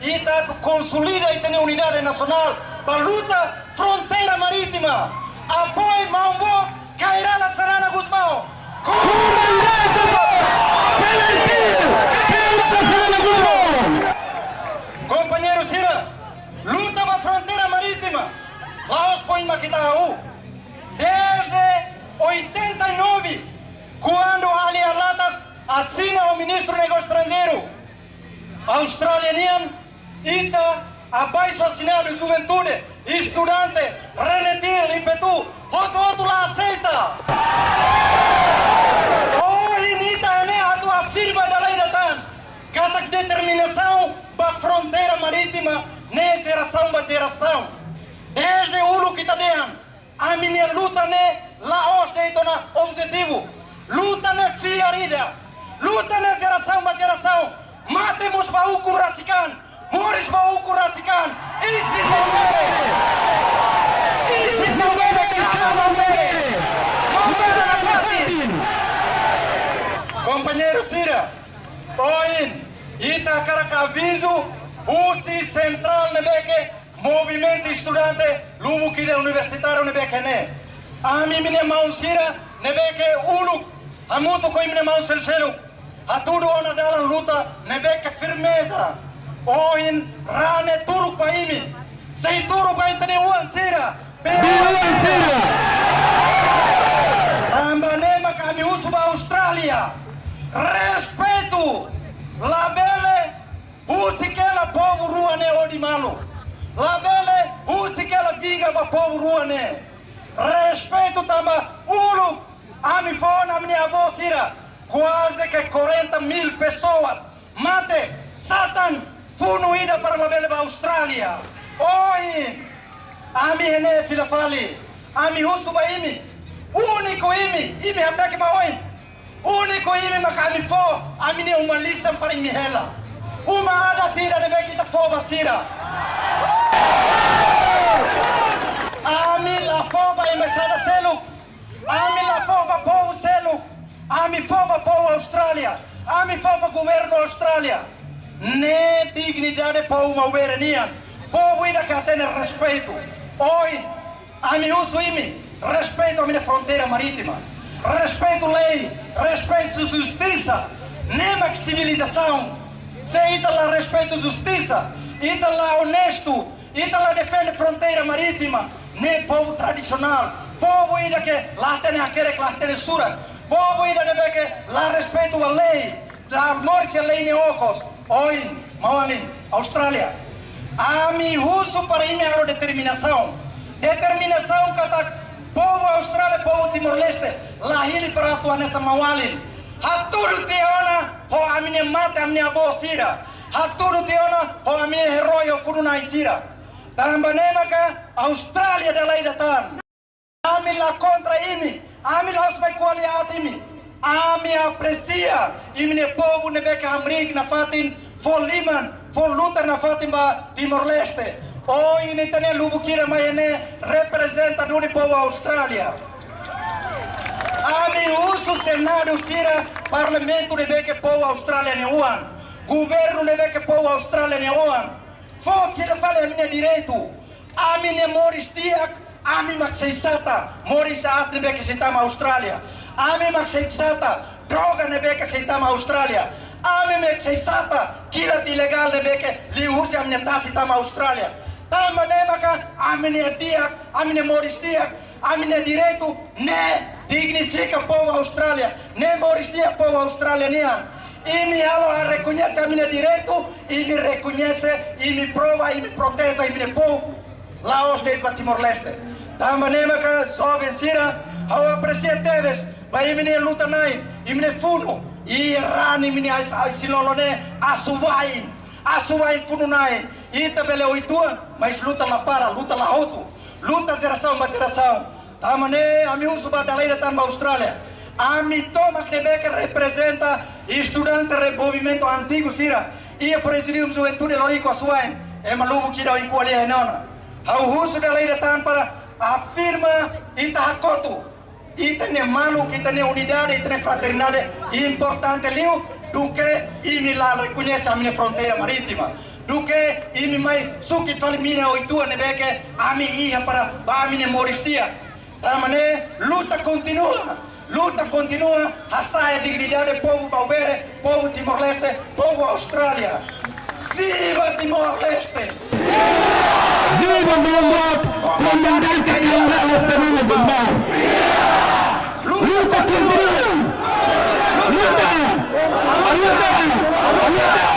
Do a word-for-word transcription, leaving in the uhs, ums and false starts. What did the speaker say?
Ita atu konsolida ita-nia unidade nasionál ba luta fronteira marítima. Apoiu maun boot Kay Rala Xanana Gusmão. Komandante boot, tenente, Kay Rala Xanana Gusmão. Kompañeiru sira, luta ba fronteira marítima la'ós foin mak ita hahú. Desde oitenta e nove, kuandu Alia Latas asina ho Ministru Negósiu Estranjeiru Austrália nian, ita abaixo-assinadu, juventude, estudante, RENETIL, IMPETU, hotu-hotu la aseita. Ohin ita ne'e atu afirma dala ida tan katak determinasaun ba fronteira marítima ne'e jerasaun ba jerasaun. Desde uluk ita dehan, ami-nia luta ne'e la'ós de'it ona objetivu. Luta ne'e fiar ida. Luta ne'e jerasaun ba jerasaun. Mate mós ba ukun rasik an. Moris ba ukun rasik an. Isin Maubere. Isin Maubere, Maubere. Maubere la fatin. Kompañeiru sira, ohin ita hakarak avizu husi sentrál ne'ebé ke movimentu estudante lubuk ida universitáriu ne'ebé ke ne'e. Ami imi-nia maun sira ne'ebé ke uluk hamutuk ho imi-nia maun seluk-seluk hatudu ona dalan luta ne'ebé ke firmeza. Ohin raan ne'e turuk ba imi. Sei turuk ba ita-nia oan sira. Bele oan sira. Tanba ne'e mak ami husu ba Austrália. Respeitu. Labele husik hela povu rua ne'e odi malu. Labele husik hela vinga ba povu rua ne'e. Respeitu tanba uluk ami fó ona ami-nia avó sira, kuaze ke quarenta mil pessoas mate, satan funu ida para labele ba Austrália. Ohin ami iha ne'e fila fali, ami husu ba imi, úniku imi, imi hateke ba oin. Úniku imi mak ami fó ami-nia uma lisan para imi hela. Uma adat ida ne'ebé ke ita fó ba sira. Ami la fó ba embaixada seluk. Ami la fó ba povu seluk. Ami fó ba povu Austrália. Ami fó ba governu Austrália. Ne'e dignidade povu Maubere nian. Povu ida ke hatene respeitu. Ohin ami husu imi, respeitu ami-nia fronteira marítima. Respeitu lei, respeitu justisa. Ne'e mak sivilizasaun. Se ita la respeitu justisa, ita la onestu, ita la defende fronteira marítima, ne'e povu tradisionál, povu ida ke la hatene hakerek, la hatene surat, povu ida ne'ebé ke la respeitu ba lei, la moris iha lei nia okos. Ohin, maun-alin Austrália, ami husu para imi halo determinasaun. Determinasaun katak povu Austrália, povu Timor-Leste la hili para atu hanesan maun-alin. Hatudu tiha ona ho ami-nia mate, ami-nia avó sira. Hatudu tiha ona ho ami-nia eroi, ho funu-na'in sira. Tanba ne'e maka Austrália dala ida tan, ami la kontra imi, ami la'ós mai ko'alia aat imi. Ami apresia imi-nia povu ne'ebé ke hamriik nafatin, fó liman, fó luta nafatin ba Timor-Leste. Ohin ita-nia lubuk ida mai iha ne'e reprezenta duni povu Austrália. Ami husu Senadu sira, Parlamentu ne'ebé ke povu Austrália nia oan, governu ne'ebé ke povu Austrália nia oan, fó fila fali ami-nia direitu. Ami-nia moris di'ak, ami mak sei sata moris aat ne'ebé ke sei tama Austrália. Ami mak sei sata droga ne'ebé ke sei tama Austrália. Ami mak sei sata kilat ilegál ne'ebé ke liuhusi ami-nia tasi tama Austrália. Tanba ne'e maka ami-nia di'ak, ami-nia moris di'ak, ami-nia direitu ne'e dignifika povu Austrália, ne'e moris di'ak povu Austrália nian. Imi halo rekoñese ami-nia direitu, imi rekoñese, imi prova, imi proteje imi-nia povu. La'ós de'it ba Timor-Leste. Tanba ne'e maka joven sira, ha'u apresia tebes ba imi-nia luta-na'in, imi-nia funu, i raan imi-nia ai, ai silolo ne'e, asuwa'in, asuwa'in funu-na'in. Ita bele uitoan, mas luta la para, luta la hotu. Luta jerasaun ba jerasaun. Tanba ne'e ami husu ba dala ida tan ba Austrália. Ami tomak ne'ebé ke reprezenta estudante re movimentu antigu sira iha Prezidiu Juventude Loriku Asuwa'in, ema lubuk ida ohin ko'alia iha ne'e ona. Ha'u husu dala ida tan para afirma ita hakotu. Ita-nia maluk, ita-nia unidade, ita-nia fraternidade importante liu duké imi la rekoñese ami-nia fronteira marítima. Duké imi mai sukit fali mina oituan ne'ebé ke ami iha para ba ami-nia moris di'ak. Tanba ne'e luta kontinua. Luta kontinua, hasa'e dignidade povu Baubere, povu Timor-Leste, povu Austrália. Viva Timor-Leste! Viva Maun Boot, Komandante Generál Xanana Gusmão! Luta kontinua! Luta! Luta! Luta!